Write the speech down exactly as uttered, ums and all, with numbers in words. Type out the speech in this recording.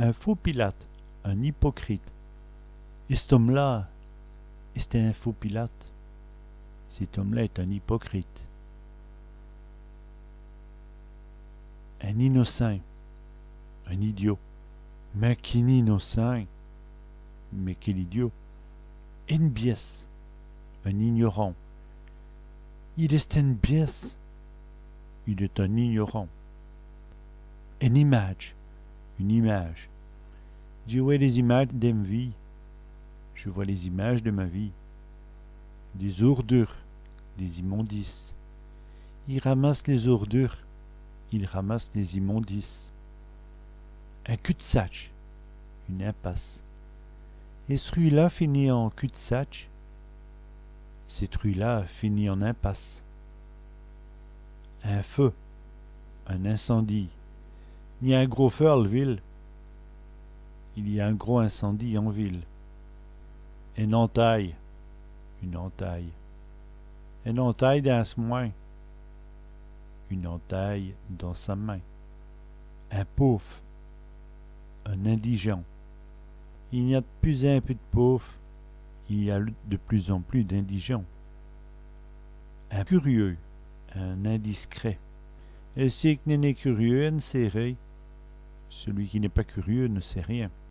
Un faux Pilate, un hypocrite. Ç' t-ome-là, c'è-st-in faux Pilate. Cet homme-là est un hypocrite. In inocint, un idiot. Mins qué-n inocint ! Mais quel idiot ! Ène bièsse, un ignorant. Il èst ène bièsse. Il est un ignorant. Ène imâdje, une image. Dji wè lès imâdjes dè m' vîye. Je vois les images de ma vie. Dès ôrdures, des immondices. I ramasse lès ôrdures. Il ramasse les immondices. In cu-d'-satch, une impasse. Èt ç' rûwe-là finit an cu-d'-satch. Cette rue-là finit en impasse. In feu, un incendie. I gn-a in gros feu al vile. Il y a un gros incendie en ville. Ène intaye, une entaille. Ène intaye dins s' mwin. Une entaille dans sa main. In pôve, un indigent. I gn-a d' pus an pus d' pôves. Il y a de plus en plus d'indigents. In curieûs, un indiscret. Èt ç' qui n'èst nin curieûs, èn' sét rén. Celui qui n'est pas curieux ne sait rien.